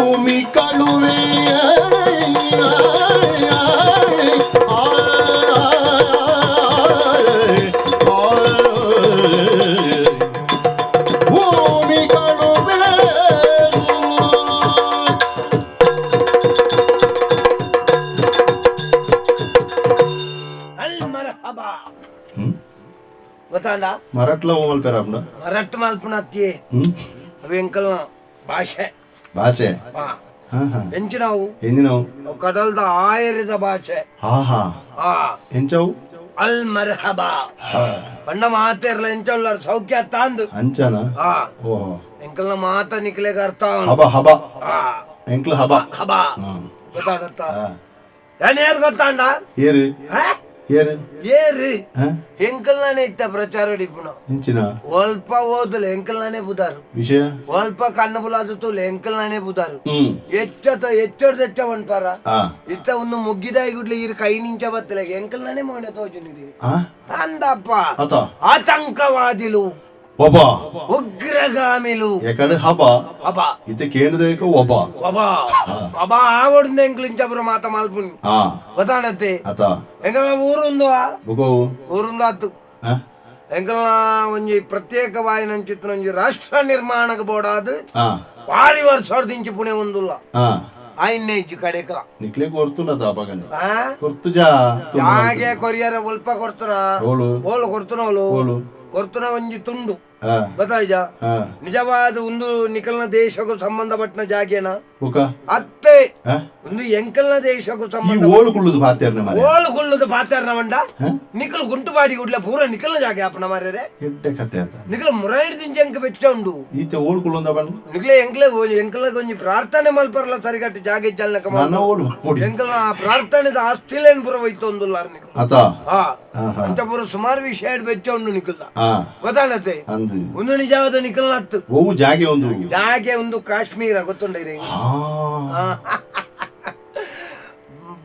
ಭೂಮಿ ಕಳುವೆ ಭೂಮಿ ಕಳುವೆ. ಅಲ್ ಮರ್ಹಬಾ. ಗೊತ್ತಾಂಡ? ಮರಟ್ಲ ಮಲ್ಪೆರಾಪ್ನ. ಮರಟ್ ಮಲ್ಪುನತ್ತಿ. ಅವು ಎಂಕಲ್ನ ಭಾಷೆ. ಭಾಷೆ. ಹಾ. ಹಾ ಹಾ. ಎಂಚಿನವು? ಎಂಜಿನವು? ಅವು ಕಡಲ್ದ ಆಯರಿದ ಭಾಷೆ. ಹಾ ಹಾ. ಹಾ. ಎಂಚವು? ಅಲ್ ಮರ್ಹಬಾ ಪಂಡ ಮಾತೆರ್ಲ ಎಂಚೊಲ್ಲರ್, ಸೌಖ್ಯ ತಾಂದು? ಅಂಚನ? ಹಾ. ಓಹೋ. ಎಂಕಲ್ನ ಮಾತ ನಿಕ್ಲೆಗ್ ಅರ್ಥ ಆವೊಂದು. ಹಬ ಹಬ. ಹಾ. ಎಂಕ್ಲ ಹಬ. ಹಬಾ. ಗೊತ್ತಾಡತ್ತ? ಏನ್ ಏರ್ ಗೊತ್ತಾಂಡ? ಏರು? ಹಾ? ಏರು? ಏರು? ಹಾ? ಎಂಕಲ್ನಾನೆ ಇತ್ತ ಪ್ರಚಾರ ಇಪ್ಪುನ. ಎಂಚಿನ? ಒಲ್ಪ ಓದುಲೆ, ಎಂಕಲ್ನಾನೆ ಬುದಾರು. ವಿಷಯ? ಒಲ್ಪ ಕಣ್ಣು ಬುಲಾದು ತೂಲೆ, ಎಂಕಲ್ನಾನೆ ಬುದಾರು. ಎಚ್ಚತ ಎಚ್ಚರ್ದ ಎಚ್ಚ ಪನ್ಪಾರ. ಇತ್ತ ಒಂದು ಮುಗ್ಗಿದಾಯಿ ಗುಡ್ಲೆ ಇರ್ ಕೈ ನಿಂಚ ಬತ್ತಲೆ, ಎಂಕಲ್ನಾನೆ ಮೋನೆ ತೋಜುನಿರಿ. ಅಂದಪ್ಪ. ಅತ. ಆತಂಕವಾದಿಲು. ಒಬ್ಬ. ಉಗ್ರಗಾಮಿಲು. ಎಕಡೆ ಹಬ. ಅಬ. ಇತ್ತೆ ಕೇಂದ್ರದೇಕ ಒಬ್ಬ. ಒಬ ಒಬ ಆವಡ್ದ ಎಂಕ್ಲು ಇಂಚಪುರ ಮಾತ ಮಲ್ಪುನಿ. ಗೊತ್ತಾಣತ್ತೆ? ಅತ. ಎಂಕಲ್ನ ಊರುಂದು. ಬುಕೋ? ಊರುಂದು ಆತು. ಎಂಕಲ್ನ ಒಂಜಿ ಪ್ರತ್ಯೇಕವಾಯಿನಂಚಿತ್ತಿನ ಒಂಜಿ ರಾಷ್ಟ್ರ ನಿರ್ಮಾಣಕ್ಕೆ ಬೋಡಾದ್ ವಾರಿ ವರ್ಷ ಪುಣೆ ಒಂದುಲ್ಲ. ಆಯಿನ್ನೇ ಇಜ್ಜಿ ಕಡೆಕಲ. ನಿಕ್ಲೆ ಕೊರ್ತುಂಡ ತಾಪಗನೆ. ಆ? ಕೊರ್ತುಜಾ? ಜಾಗೆ ಕೊರಿಯರ ಒಲ್ಪ ಕೊರ್ತುನ. ಓಳು? ಓಲು ಕೊರ್ತುನವಳು? ಓಲು? ಕೊರ್ತುನ ಒಂಜಿ ತುಂಡು. ಗೊತ್ತಾಯ್ಜಾ? ನಿಜವಾದ ಒಂದು ನಿಕಲ್ನ ದೇಶಕ್ಕೂ ಸಂಬಂಧಪಟ್ಟನ ಜಾಗೇನ? ಬುಕ? ಅತ್ತೆ. ಒಂದು ಎಂಕಲ್ನ ದೇಶಕ್ಕೂ ಈ ಸಂಬಂಧ. ಓಳು ಕುಳ್ಳುದು ಪಾತೇರ್ನೆ ಮಾರೆ. ಓಳು ಕುಳ್ಳುದು ಪಾತೇರ್ನ ಮಂಡ ನಿಕಲ್ ಗುಂಟುಪಾಡಿ ಗುಡ್ಲೆ ಪೂರ ನಿಕಲ್ನ ಜಾಗೆ ಅಪ್ಪನ ಮಾರ್ರೆ. ಎಡ್ಡೆ ಕತೆ ಆತ. ನಿಕಲ್ ಮುರಾಯಿಡ್ ದಿಂಚ ಎಂಕ್ ಬೆಚ್ಚ ಉಂಡು. ಈತೆ ಓಳು ಕುಳ್ಳುಂದ ಬಣ್ಣ. ನಿಕ್ಲೆ ಎಂಕ್ಲೆ ಎಂಕಲ್ನ ಒಂಜಿ ಪ್ರಾರ್ಥನೆ ಮಲ್ಪರ್ಲ ಸರಿಗಟ್ಟು ಜಾಗೆ ಜಲ್ಲಕ. ನನ್ನ ಓಳು ಪೊಡಿ. ಎಂಕಲ್ನ ಆ ಪ್ರಾರ್ಥನೆದ ಆಸ್ತಿಲೇನ್ ಪೂರ ಹೋಯ್ತೊಂದುಲ್ಲಾರ್ ನಿಕಲ್. ಅತ. ಹಾ. ಆಹಾ. ಅಂಚ ಪೂರ ಸುಮಾರು ವಿಷಯ ಬೆಚ್ಚ ಉಂಡು ನಿಕಲ್ದ. ಗೊತ್ತಾಣತೆ? ಅಂದು. ಒಂದು ನಿಜವಾದ ನಿಕಲ್ನ ಹತ್ತು. ಒವು ಜಾಗೆ ಒಂದು? ಜಾಗೆ ಒಂದು ಕಾಶ್ಮೀರ, ಗೊತ್ತುಂಡ?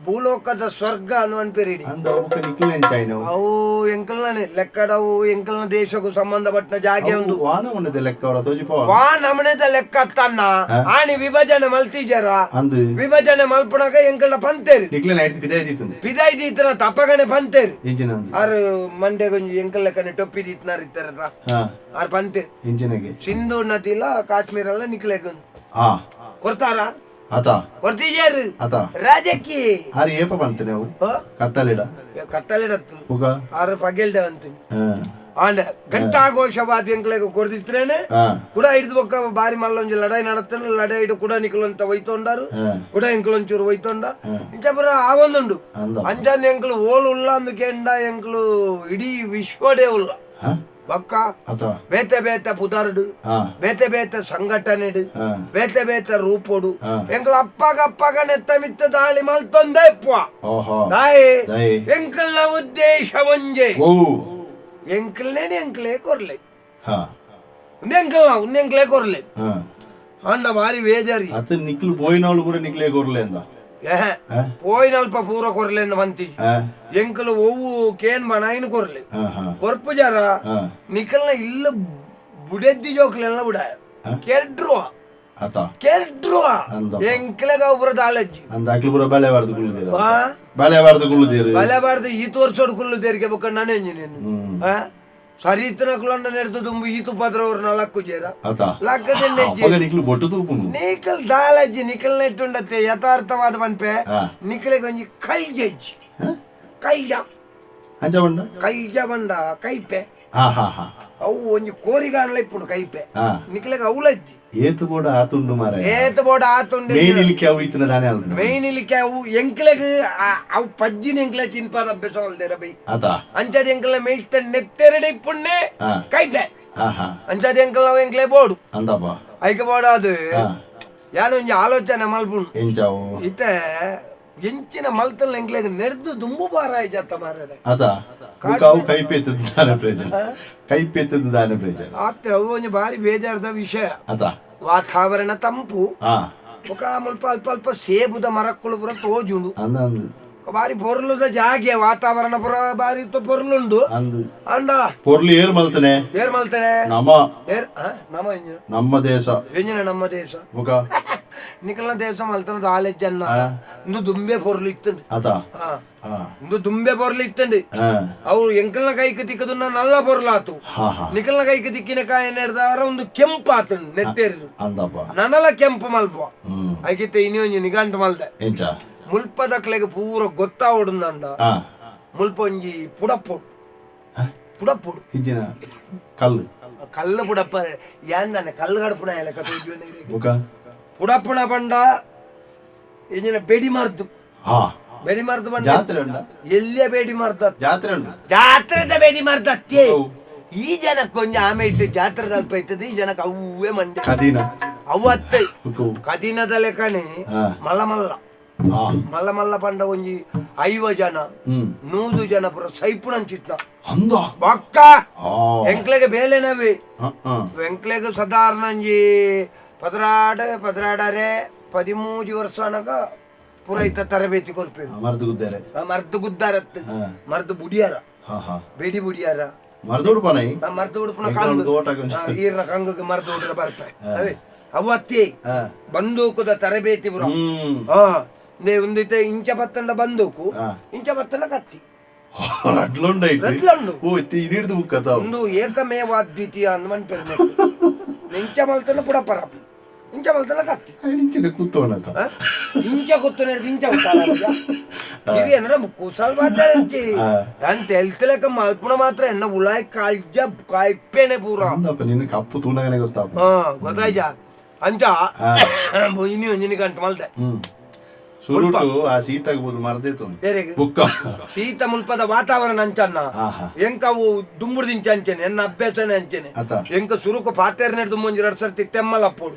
ಭೂಲೋಕದ ಸ್ವರ್ಗ ಅನ್ನು ಅನ್ಪೇರಿಡಿ. ಅಂದ ಬುಕ ನಿಕ್ಲೆ ಎಂಚಾಯಿನವು? ಅವು ಎಂಕಲ್ನೇ ಲೆಕ್ಕಡವು, ಎಂಕಲ್ನ ದೇಶಕ್ಕೂ ಸಂಬಂಧಪಟ್ಟ ಜಾಗೆ ಒಂದು. ವಾನ ಉನ್ನದ ಲೆಕ್ಕ ಅವರ ತೋಜಿಪ. ವಾ ನಮನೆದ ಲೆಕ್ಕ ತನ್ನ ಆಣಿ ವಿಭಜನೆ ಮಲ್ತಿಜರ. ಅಂದು. ವಿಭಜನೆ ಮಲ್ಪುನಗ ಎಂಕಲ್ನ ಪಂತೇರಿ. ನಿಕ್ಲೆ ನೈಟ್ ಪಿದಾಯಿ ದೀತುಂದು. ಪಿದಾಯಿ ದೀತನ ತಪ್ಪಗನೆ ಪಂತೇರಿ. ಇಂಚಿನ ಅಂದು? ಆರು ಮಂಡೆ ಗೊಂಜಿ ಎಂಕಲ್ ಲೆಕ್ಕನೆ ಟೊಪ್ಪಿ ದೀತ್ನಾರ್ ಇತ್ತಾರ. ಆರ್ ಪಂತೇರಿ. ಇಂಚಿನಗೆ? ಸಿಂಧು ನದಿಲ ಕಾಶ್ಮೀರ ಎಲ್ಲ ನಿಕ್ಲೆಗ್ ಕೊರ್ತಾರ. ಅತ. ಕೊರ್ತಿಜಾರು. ಅತ. ರಾಜಕೀಯ. ಆರು ಏಪ ಬಂತನೆ ಅವು? ಕತ್ತಲಿಡ. ಕತ್ತಲಿಡತ್ತು. ಬುಕ? ಆರು ಪಗೆಲ್ಡೆ ಅಂತೀನಿ. ಆಂಡ ಘಂಟಾಘೋಷವಾದ ಎಂಕ್ಲೆಗ್ ಕೊರ್ದಿತ್ರೇನೆ ಕೂಡ ಹಿಡಿದು ಬೊಕ್ಕ ಬಾರಿ ಮಲ್ಲ ಒಂಜಿ ಲಡಾಯಿ ನಡತ್ತನ, ಲಡಾಯಿ ಹಿಡು ಕೂಡ ನಿಕುಲಂತ ಒಯ್ತೊಂಡಾರು. ಕೂಡ ಎಂಕ್ಲೊಂಚೂರು ಒಯ್ತೊಂಡ ಇಂಚ ಪೂರ ಆವೊಂದುಂಡು. ಅಂದ. ಅಂಚಾನೆ ಎಂಕ್ಲು ಓಲು ಉಲ್ಲ ಅಂದು ಕೆಂಡ, ಎಂಕ್ಲು ಇಡೀ ವಿಶ್ವಡೇ ಉಲ್ಲ. ಬೊಕ್ಕ ಅತ. ಬೇತೆ ಬೇತೆ ಪುದರ್ಡು, ಬೇತೆ ಬೇತೆ ಸಂಘಟನೆಡು, ಬೇತೆ ಬೇತೆ ರೂಪೊಡು ಎಂಕ್ಲ ಅಪ್ಪಗ ಅಪ್ಪಗ ನೆತ್ತ ಮಿತ್ತ ದಾಳಿ ಮಲ್ತೊಂದೇ ಇಪ್ಪುವ. ಓಹೋ. ದಾಯೆ? ದಾಯೆ? ಎಂಕಲ್ನ ಉದ್ದೇಶ ಒಂಜೆ. ಓ. ಎಂಕಲ್ನೇನೆ ಎಂಕ್ಲೇ ಕೊರ್ಲೆ. ಉಂದೆಂಕಲ್ನ ಉಂದೆಂಕ್ಲೇ ಕೊರ್ಲೆ. ಅಂಡ ಬಾರಿ ಬೇಜಾರಿ. ಅತ, ನಿಕ್ಲು ಪೋಯಿನವಳು ಪೂರ ನಿಕ್ಲೆ ಕೊರ್ಲೆ ಅಂದ. ಏಹೆ. ಪೋಯಿನಲ್ಪ ಪೂರ ಕೊರ್ಲೆ ಅಂದ ಮಂತಿ. ಎಂಕಲು ಒವ್ವು ಕೇನ್ ಬನಾಯಿನ ಕೊರ್ಲೆ. ಹಾ ಹಾ ಕೊರ್ಪು ಜರ. ನಿಕಲ್ನ ಇಲ್ಲ ಬುಡೆದ್ದಿ ಜೋಕ್ಲೆಲ್ಲ ಬುಡ ಕೆರ್ಡ್ರುವ. ಅತ. ಕೆರ್ಡ್ರುವ. ಅಂದ. ಎಂಕ್ಲೆಗ ಒಬ್ಬರ ದಾಲಜ್ಜಿ. ಅಂದ, ಅಕ್ಲು ಪೂರ ಬಳೆ ಬಾರ್ದು ಕುಳ್ಳುದೀರ. ಆ? ಬಳೆ ಬಾರ್ದು ಕುಳ್ಳುದೀರು. ಬಲೆ ಬಾರ್ದು ಈ ತೋರ್ಸೋಡು ಕುಲ್ಲು ತೆರಿಗೆ ಬೊಕ್ಕ ನಾನೇ ನೀನು. ಆ? ಸರಿ ಇತ್ತನಕುಲನ್ನ ನೆಡ್ದು ದುಂಬು ಈತು ಪದ್ರವ್ರು ನಾಲ್ಕು ಜೇರ. ಅತ. ಲಕ್ಕದನ್ನೇ. ಅಪ್ಪಗ ನಿಕ್ಲು ಬೊಟ್ಟು ತೂಪುಂಡು. ನಿಕಲ್ ದಾಲಜ್ಜಿ, ನಿಕಲ್ ನೆಟ್ಟುಂಡತ್ತೆ ಯಥಾರ್ಥವಾದ ಪನ್ಪೆ. ನಿಕಲೆಗ್ ಒಂಜಿ ಕೈಜಜ್ಜಿ ಕೈಜ. ಅಂಚ ಬಂಡ? ಕೈಜ ಬಂಡ ಕೈಪೆ. ಹಾ ಹಾ ಹಾ. ಅವು ಒಂಜಿ ಕೋರಿಗಾನ್ಲ ಇಪ್ಪುಂಡು ಕೈಪೆ. ನಿಕಲೆಗ್ ಅವ್ಲಜ್ಜಿ. ಏತು ಬೋಡ ಆತುಂಡು ಮಾರೆ. ಏತ್ ಬೋಡ ಆತುಂಡು. ಮೇನ್ ಇಲಿಕ್ಕೆ ಅವು ಇತ್ತಿನ ದಾನೆ ಅಲ್ಪುಂಡು. ಮೇನ್ ಇಲಿಕ್ಕೆ ಅವು ಎಂಕ್ಲೆಗ್ ಅವು ಪಜ್ಜಿನ ಎಂಕ್ಲೆ ತಿನ್ಪಾದ ಅಭ್ಯಾಸ ಅಲ್ದೇರ ಬೈ. ಅತ. ಅಂಚದ ಎಂಕ್ಲೆ ಮೇಯ್ತ ನೆತ್ತೆರಡೆ ಇಪ್ಪುಂಡೆ. ಕೈಪೆ. ಹಾ ಹಾ. ಅಂಚದ ಎಂಕ್ಲ ಅವು ಎಂಕ್ಲೆ ಬೋಡು. ಅಂದಪ್ಪ. ಐಕೆ ಬೋಡಾದು ಯಾನ್ ಒಂಜಿ ಆಲೋಚನೆ ಮಲ್ಪುಂಡು. ಎಂಚಾವು? ಇತ್ತೆ ಎಂಚಿನ ಮಲ್ತಲ್ ಎಂಕ್ಲೆಗ್ ನೆರ್ದು ದುಂಬು ಬಾರಾಯಿ ಜತ್ತ ಮಾರ್ರೆ. ಅತ, ಬುಕ ಅವು ಕೈಪೆತ್ತದ್ದು ದಾನೆ ಪ್ರಯೋಜನ? ಕೈಪೆತ್ತದ್ದು ದಾನೆ ಪ್ರಯೋಜನ? ಆತ್ತೆ, ಅವು ಒಂಜಿ ಬಾರಿ ಬೇಜಾರದ ವಿಷಯ. ಅತ. ವಾತಾವರಣ ತಂಪು. ಬೊಕ ಮುಲ್ಪ ಅಲ್ಪ ಅಲ್ಪ ಸೇಬುದ ಮರಕ್ಕುಲು ಪೂರ ತೋಜುಂಡು. ಅಂದ ಅಂದು. ಬಾರಿ ಪೊರ್ಲುದ ಜಾಗೆ, ವಾತಾವರಣ ಪೂರ ಬಾರಿ ಪೊರ್ಲುಂಡು. ಅಂದು. ಅಂಡ ಪೊರ್ಲು ಏರ್ ಮಲ್ತನೆ? ಏರ್ ಮಲ್ತನೆ? ನಮ. ಏರ್ ಆ? ನಮ ಎಂಜಿನ? ನಮ್ಮ ದೇಶ. ಎಂಜಿನ ನಮ್ಮ ದೇಶ? ಬುಕ? ನಿಕಲ್ನ ದೇಶ ಮಲ್ತನ ಆಲೆಜ್ಜನ್ನ ಇಂದು ದುಂಬೆ ಪೊರ್ಲು ಇತ್ತಂಡು. ಇಂದು ದುಂಬೆ ಪೊರ್ಲು ಇತ್ತಂಡು. ಅವ್ರು ಎಂಕಲ್ನ ಕೈಕ್ ತಿಕ್ಕದನ್ನ ನಲ್ಲ ಪೊರ್ಲಾತು. ನಿಕಲ್ನ ಕೈಕ್ ತಿಕ್ಕಿನ ಕಾಯ ನೆಡ್ದಾರ ಒಂದು ಕೆಂಪು ಆತಂಡು ನೆತ್ತೇರಿದು ನನಲ ಕೆಂಪು ಮಲ್ಪ ಐಕಿತ್ತೆ ಇನಿ ಒಂಜಿ ನಿಗಂಟು ಮಲ್ದೆ ಮುಲ್ಪದಕ್ಲೆಗ್ ಪೂರ ಗೊತ್ತಾವಡುಂದಂಡ. ಮುಲ್ಪ ಒಂಜಿ ಪುಡಪ್ಪೊಡು ಪುಡಪ್ಪೊಡು ಕಲ್ಲು ಕಲ್ಲು ಪುಡಪ್ಪ ಯಾಂದಾನೆ ಕಲ್ಲು ಗಡಪುಣ ಲೆಕ್ಕ ಪುಡಪ್ಪುಣ ಪಂಡ ಇಂಜಿನ ಬೇಡಿ ಮಾರ್ದು ಬೇಡಿ ಮಾರ್ದು ಪಂಡ ಜಾತ್ರೆ ಉಂಡ ಎಲ್ಲಿಯ ಬೇಡಿ ಮಾರ್ದ ಜಾತ್ರೆ ಉಂಡು ಜಾತ್ರೆದ ಬೇಡಿ ಮಾರ್ದ ಅತ್ತೆ ಈ ಜನಕ್ಕೆ ಒಂಜಿ ಆಮೆ ಇಟ್ಟು ಜಾತ್ರೆ ತಲ್ಪ ಇತ್ತದ ಈ ಜನಕ್ಕೆ ಅವೇ ಮಂಡೆ ಕದಿನ ಅವು ಅತ್ತೆ ಕದಿನದ ಲೆಕ್ಕನೆ ಮಲ್ಲ ಮಲ್ಲ ಮಲ್ಲ ಮಲ್ಲ ಪಂಡ ಒಂಜಿ 50 ಜನ 100 ಜನ ಪುರ ಸೈಪುಣಂಚಿತ್ನ ಬಕ್ಕ ಎಂಕ್ಲೆಗೆ ಬೇಲೆನವಿ ಎಂಕ್ಲೆಗೆ ಸಾಧಾರಣ ಒಂಜಿ 12 12 13 ವರ್ಷ ಅನಗ ಪುರೈತ ತರಬೇತಿ ಕೊರ್ಪೇನು. ಮರ್ದು ಗುದ್ದಾರೆ ಮರ್ದು ಗುದ್ದಾರತ್ ಮರ್ದು ಬುಡಿಯಾರ ಬೇಡಿ ಬುಡಿಯಾರ ಮರ್ದು ಉಡುಪನ ಮರ್ದು ಉಡುಪನ ಕಂಗು ಈರ್ನ ಕಂಗುಗೆ ಮರ್ದು ಉಡುರ ಬರ್ಪೆ ಅವೇ ಅವತ್ತೇ ಬಂದೂಕದ ತರಬೇತಿ ಪುರ ಒಂದಿತ್ತೆ ಇಂಚ ಪತ್ತಂಡ ಬಂದೂಕು ಇಂಚ ಪತ್ತಂಡ ಕತ್ತಿ ಒಂದು ಏಕಮೇವ ಅದ್ವಿತೀಯ ಅಂದ್ ಮನ್ಪೆರ್ ಇಂಚ ಮಲ್ತನ ಪುಡಪರ ಇಂಚ ಮಲ್ತನ ಕತ್ತಿ ಇಂಚ ಕೂತನ ಇಂಚ ಹಿರಿಯನರ ಕುಸಲ್ ಅಂತ ಎಲ್ತಲೆಕ್ಕ ಮಲ್ಪುಣ ಮಾತ್ರ ಎನ್ನ ಉಳಾಯ್ ಕಾಲ್ಜ ಕಾಯ್ಪೇನೆ ಪೂರ ಕಪ್ಪು ತೂನಗನೆ ಗೊತ್ತಾಪ ಗೊತ್ತಾಯ್ಜ ಅಂಚ ಇನಿ ಒಂಜಿನಿ ಗಂಟು ಮಲ್ತೆ ಸುರುಟು ಆ ಸೀತಾಗ ಮರ್ದೇತು ಬುಕ್ಕ ಶೀತ ಮುಲ್ಪದ ವಾತಾವರಣ ಅಂಚನ್ನ ಎಂಕ ಅವು ದುಂಬುಡ್ದಿಂಚ ಅಂಚೆನೆ ಎನ್ನ ಅಭ್ಯಾಸನೆ ಅಂಚೆನೆ ಎಂಕ ಸುರುಕು ಪಾತೇರ್ನೆ ದುಂಬೊಂಜಿ 2 ಸರ್ತಿ ತೆಮ್ಮಲಪ್ಪೋಡು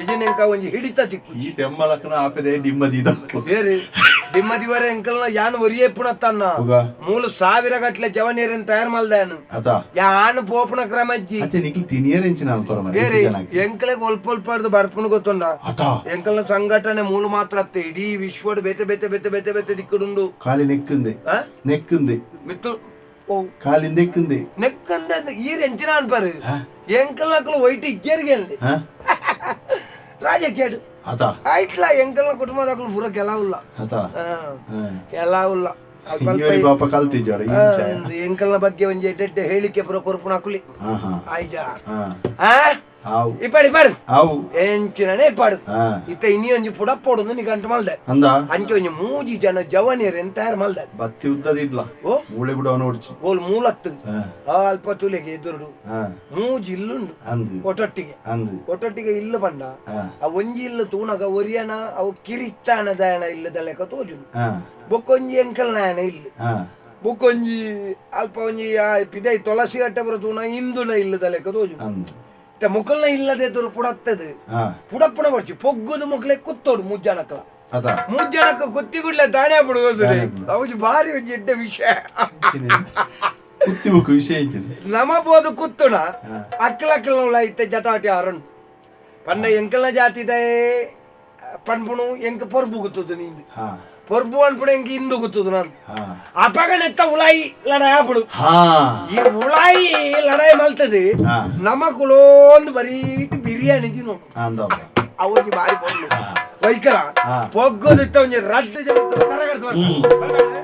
ಇಜಿನ ಎಂಕ ಒಂಜಿ ಹಿಡಿತ ತಿಕ್ಕು ಈ ತೆಮ್ಮಲಕ್ಕನ ಆಪೆದೆ ಡಿಮ್ಮದಿ ಬೇರೆ ಡಿಮ್ಮದಿವರೆ ಎಂಕಲ್ನ ಯಾನ್ ಒರಿಯೇಪುಣ ತನ್ನ 3000 ಗಟ್ಲೆ ಜವನೀರನ್ ತಯಾರು ಮಲ್ದಾನು ಯಾನ್ ಪೋಪುಣ ಕ್ರಮಜ್ಜಿ ಬೇರೆ ಎಂಕಲೆಗ್ ಒಲ್ಪ ಒಲ್ಪ ಬರ್ಪುಣ ಗೊತ್ತುಂಡ ಎಂಕಲ್ನ ಸಂಘಟನೆ ಮೂಲ ಮಾತ್ರ ಅತ್ತೆ ಇಡೀ ವಿಶ್ವಡ್ ಬೇತೆ ಬೇತೆ ಬೇತೆ ಬೇತೆ ಬೇತೆ ದಿಕ್ಕುಂಡು ಖಾಲಿ ನೆಕ್ಕುಂದೆ ನೆಕ್ಕುಂದೆ ಮಿತ್ತು ಖಾಲಿ ನೆಕ್ಕುಂದೆ ನೆಕ್ಕಂದೆ ಈರ್ ಎಂಚಿನ ಅನ್ಪಾರು ಎಂಕಲ್ನಕಲು ವೈಟ್ ಇಜ್ಜೇರಿಗೆ ರಾಜಕೀಯ ಐಟ್ಲ ಎಂಕಲ್ನ ಕುಟುಂಬದಕಲು ಪೂರ ಕೆಲವುಲ್ಲ ಕೆಲವುಲ್ಲ ಎಂಕಲ್ನ ಬಗ್ಗೆ ಒಂಜಿ ಎಡ್ಡೆ ಹೇಳಿಕೆ ಪೂರ ಕೊರ್ಪುನ ಅಕುಲಿ ಆಯ್ಜಾ ಇಪ್ಪಾಡು ಇಪ್ಪಾಡು ಎಂಚಿನೇ ಇಪ್ಪಾಡು ಇತ್ತ ಇನಿ ಒಂಜಿ ಪುಡಪ್ಪೋಡು ನೀ ಗಂಟು ಮಲ್ದೆ ಅಂಚೆ ಒಂಜಿ 3 ಜನ ಜವನಿಯರ್ ತಯಾರು ಮಲ್ದೆ ಬತ್ತಿ ಉದ್ದದಿಡ್ಲ ಓ ಮೂಳೆ ಬಿಡ ನೋಡ್ಚಿ ಓಲ್ ಮೂಲತ್ತು ಅಲ್ಪ ತುಲೆಗೆ ಎದುರುಡು 3 ಇಲ್ಲುಂಡು ಒಟ್ಟೊಟ್ಟಿಗೆ ಒಟ್ಟೊಟ್ಟಿಗೆ ಇಲ್ಲು ಪಂಡ ಆ ಒಂಜಿ ಇಲ್ಲು ತೂನಗ ಒರಿಯನ ಅವು ಕಿರಿಸ್ತಾನ ದಯಣ ಇಲ್ಲದ ಲೆಕ್ಕ ತೋಜುನು ಬೊಕ್ಕೊಂಜಿ ಎಂಕಲ್ನಾಯನ ಇಲ್ಲು ಬೊಕ್ಕೊಂಜಿ ಅಲ್ಪ ಒಂಜಿ ಪಿದೈ ತುಳಸಿ ಗಟ್ಟೆ ಬರ ತೂನ ಹಿಂದುನ ಇಲ್ಲದ ಲೆಕ್ಕ ತೋಜುನು ಮುಕಲ್ನ ಇಲ್ಲದೆ ದೊರ ಪುಡತ್ತದು ಪುಡಪ್ಪಣ ಬರ್ಚಿ ಪೊಗ್ಗುದು ಮುಕ್ಲೆ ಕುತ್ತೋಡು 3 ಜನಕ್ಕಲ 3 ಜನಕ್ಕ ಕುತ್ತಿಗುಡ್ಲೆ ದಾಣೆ ಬಿಡುವುದು ಅವು ಭಾರಿ ಒಂಜಿ ಎಡ್ಡೆ ವಿಷಯ ನಮ ಬೋದು ಕುತ್ತುಣ ಅಕ್ಕಲಕ್ಕಲ ಇತ್ತೆ ಜಟಾಟಿ ಅರುಣ್ ಪಂಡ ಎಂಕಲ್ನ ಜಾತಿದೆ ಪನ್ಪುಣು ಎಂಕ ಪೊರ್ಬು ಗುತ್ತದು ನೀಂದು ಪೊರ್ಬು ಅನ್ಪುಣ ಎಂಕ ಇಂದು ಗುತ್ತದು ನಾನು ಅಪಗನೆತ್ತ ಉಳಾಯಿ ಲಡಾಯ ಆಪುಡು ಈ ಉಳಾಯಿ ಲಡಾಯಿ ಮಲ್ತದೆ ನಮಕುಲೋಂದು ಬರೀ ಬಿರಿಯಾನಿ ತಿನ್ನು ಅವನಿಗೆ ಬಾರಿ ಪೊರ್ಲು ವೈಕಲ ಪೊಗ್ಗೋದಿತ್ತ ಒಂಜಿ ರಡ್ಡು ಜನ ತರಗಡ್ದು ಬರ್ತಾರೆ.